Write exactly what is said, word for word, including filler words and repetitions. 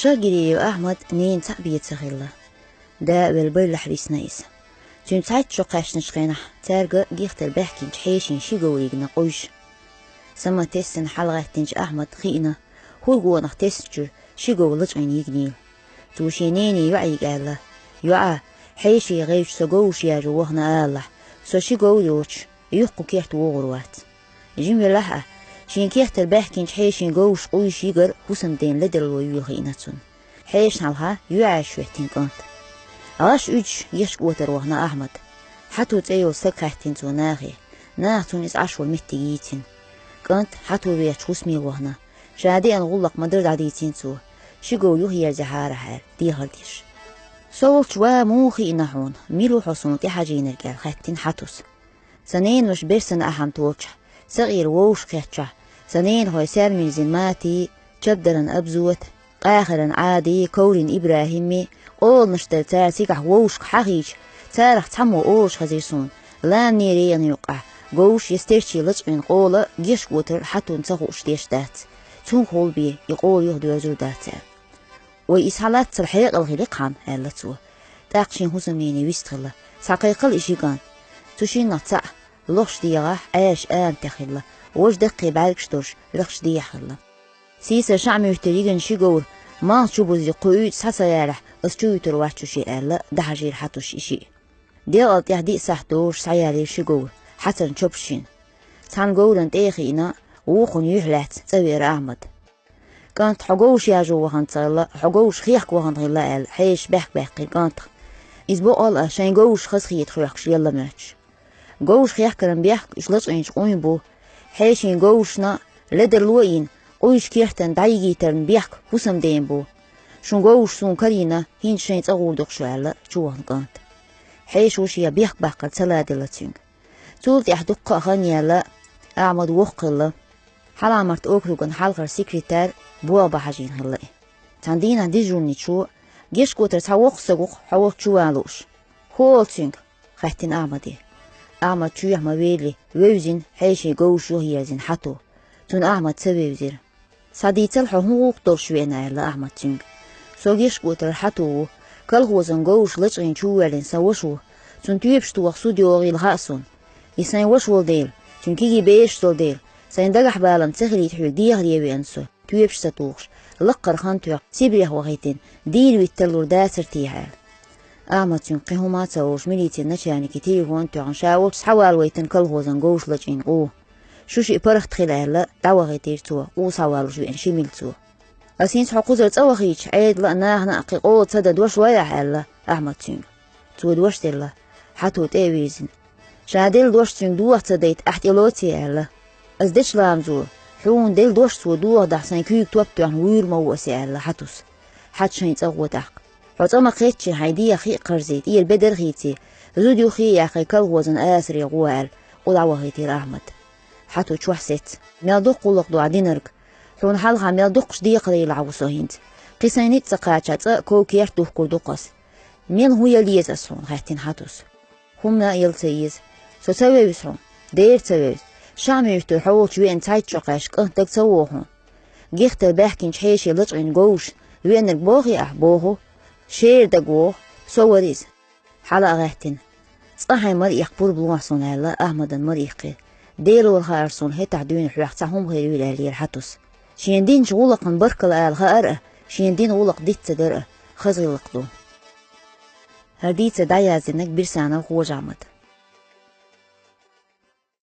Шаргиреев Ахьмад ненан цхьаъ бен ца хилла. Да а велла, бевллехь висна иза. Цуьнан цхьайтта шо кхаьчначу хенахь цаьрга гихтара баьхкинчу хьешийн ши говр йигна къуьйсуш. Саматессина хьалагӀаьттинчу Ахьмада хиъна, хӀур гонах тесначуьра ши говр лачкъийна йигнийла. Цо шен нене йоӀе аьлла: «ЙоӀа, хьеший гӀевча со говраш яжо вахана алалахь, со ши говр йоцуш, юха кху керта вогӀур вац». Жима велахь а, шен кехатара баьхкинчу хьешийн говраш къуьйсуш йигар хӀусамден ледарло юйла хиъна цунна. Хьешан хьалха йоӀе шоьттина кӀант. ГӀаш уьдуш гечкӀотар вахана Ахьмад. Хьату цӀе йолу стаг хаьттина цо нахе. Наха цунна иза Ӏаш волу меттиг йийцина. КӀант Хьату вехачу хӀусаме вахана. Ша деана гӀуллакх ма-дарра дӀадийцина цо. Ши говр юхаерзахьара хьара, дехар деш. «Со волчу ва муха хиъна хьуна? Мила ву хьо суна тӀехьажийнарг?» – аьлла хаьттина Хьатус. «Сан ненан ваша Берсана ахьа тохучохь, сан къера вовшах кхетчохь, сан ненахой Саьрмирзин Мати, Чабдаран Абзот, Къахаран Ӏади, Коврин ИбрахӀими, къоланаш дара цара цигахь вовшах хьахийча, царах цхьаммо олуш хезира суна: „Ламанера яна юккъехь говраш я стерчий лачкъийна къола гечкӀотар Хьатун ца хууш деш дац. Цуьнгахула бен и къола юхадоьрзур дац“», – аьлла. «Вай, иза хьан лаццара хьекъал хили-кх хьан», – аьлла цо. ТӀаккха шен хӀусамене вистхилла. Схьакхайкхал и ши кӀант. Цу шиннах цхьаъ лохаш дегӀахь, Ӏаьржа аматех хилла, важа даккхий бӀаьргаш долуш, рахча дехьа хилла. Сийсара шаӀ-муьттара йигина ши говр малх чу бузий кху уьйтӀа схьа ца ялахь, ас чу вуьтур вац шу шиъ, аьлла, дӀахьажийра Хьатус и шиъ. ДегӀал тӀехь диъ сахьт дозуш схьаялийра ши говр, хьацарна чопаш йина. Цхьана говран тӀе а хиъна, вукхунна юьхь лаьцна цӀа веара Ахьмад. «КӀант, хьо говраш яжо вахана ца хилла, хьо говраш хехка вахана хилла», – аьлла, хьешаш бехк баьккхира кӀантах. «Иза боккъал а шайн говраш хазахета хьоькхуш лелла моьттуш. Говраш хехкаран бехк уьш лачкъийначу къуьн бу. Хьешийн говрашна ледарло а йина, къуьйсуш кертан дӀайигийтаран бехк хӀусамден бу. Шун говраш суна карийна, хӀинца шайн цӀа гӀур ду-кх шу», – аьлла, чувахна кӀант. Хьешо шен бехк баккхар ца ладелла цуьнга. Цул тӀаьхьа дуккха а хан яьлла, Ахьмад воккха хилла. Хьаламат округан хьалхара секретарь болх бан хьажийна хилла и. Цхьана дийнахь дежурничо: «Гечкотар цхьа воккха стаг ву-кх, хьо волчу чу ван лууш». «ХӀун олу цуьнга?» – хаьттина Ахьмаде. Ахьмад чоьхьа ма-велли, вевзина, хьешийн говраш юхаерзина Хьату. Цунна Ахьмад ца вевзира. «Схьадийцал, хьо хӀун гӀуллакх долуш веана?» – аьлла Ахьмад цуьнга. «Со гечкотар Хьату ву. Колхозан говраш лачкъийна чу воьллина сан ваша ву. Цунна тоьпаш тоха суд йогӀийла хаьа суна. И сайн ваша волу дела, цуьнан кегий бераш долу дела, сайн дагахь балам ца хилийта хьоьга дехаре веана со, тоьпаш ца тухуш, лаккхара хан тоьхна, Сибрех вахийтина, дийна вита тарлур дацара техьа», – аьлла. Ахьмад цуьнга кхин хӀума а ца олуш, милицин начальнике телефон а тоьхна, ша волчу схьавалавайтина колхозан говраш лачкъийна къу. «Шу шиъ паргӀат хила», – аьлла, дӀавахийтира цо къу схьавалуш веана ши милцо. «Ас хӀинца хьо кхузара цӀа вахийча, Ӏедала а, нахана а кхин къола ца дан дош лой ахь?» – аьлла Ахьмад цуьнга. Цо дош делла, Хьату тӀе а вирзина. «Ша делла дош цуьнга доха ца дайта, ахь тӀелоций?» – аьлла. «Ас дечу ламазо хьуна делла дош цо дохадахь, сайн куьйга топ тоьхна вуьйр ма ву ас», – аьлла Хьатус. «Хьат шайн цӀа гӀо тӀаккха. Хьо цӀа ма кхеччи, хьайн дегӀ хиъ кхарзий, тӀера бедар хийций, зуда юххе а яьккхий, колхозан асаре гӀо», – аьлла, къу дӀавахийтира Ахьмад. Хьату чохь сецна. «Мел дукха гӀуллакх ду ахь динарг? Хьуна хьалха мел дуккхачу декхарийла ву со хӀинца. Кхин сайн ницкъ ца кхача, цӀа а, ков-керт а духкур ду-кх ас». «Мила хӀун яла еза ас хьуна?» – хаьттина Хьатус. «ХӀумма а яла ца еза. Со ца вевза хьуна, дера ца вевза. ШаӀ-муьттара хьо волчу веана цхьайтта шо кхаьчча, кӀант дага ца вогӀу хьуна. Гихтара баьхкинчу хьешийн лачкъийна говраш веанарг бохий ахь?» «Боху». «Шера дага вогӀу, со вара иза». Хьала а гӀаьттина. «Цкъа хьайн мара иккха пурба лохьа суна», – аьлла, Ахьмадан мара иккхира. «Делора хаар суна хӀетахь дуьйна хьоьх цхьа хӀума хир вира», – аьллера Хьатус. «Шена динчу гӀуллакхна баркалла ала хаар а, шена дина гӀуллакх диц ца дар а хаза гӀиллакх ду». ХӀара дийцар дӀаяздинарг Бирсанов Хожа-Ахьмад.